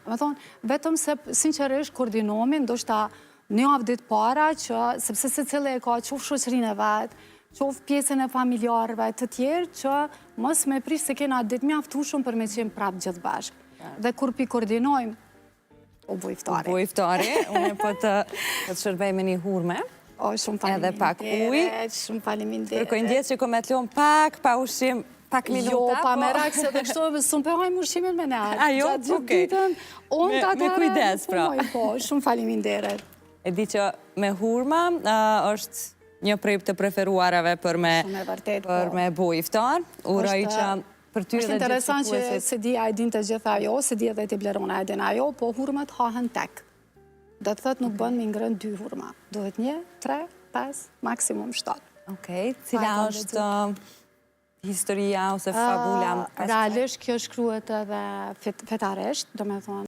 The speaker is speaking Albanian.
Domethonë, vetëm se sinqerisht koordinohemi, ndoshta një javë ditë para që, sepse secili e ka qoftë shoqërinë e vet, qoftë pjesën e familjarëve të tjerë, që mos me prish se kena ditë mjaftueshëm për me qenë prapë gjithë bashkë. Dhe kur pi koordinojmë, u bo iftari. U bo iftari, unë po të, po të shërbej me një hurme. O, shumë faleminderit. Edhe pak ujë. Shumë faleminderit. Kërkoj ndjesë që kom me të lonë pak pa ushqim, pak minuta. Jo, pa po. merak se dhe kështu edhe s'un pe hajmë ushqimin me nërë. A jo, okej. Unë të Me kujdes, pra. Po, shumë faleminderit. E di që me hurma është një prej të preferuarave për me vërtet, për po. me bo iftar. Uroj që për ty Është edhe gjithë interesant që shikuesit. s'e di a e din të gjitha ajo, s'e di edhe ti Blerona e din ajo, po hurmat hahen tek. Do të thotë nuk bën me ngrën dy hurma. Duhet një, tre, pesë, maksimum shtatë. Okej, cila Pa e kam është historia ose fabula? Realisht kjo shkruhet edhe fetarisht, do me thonë.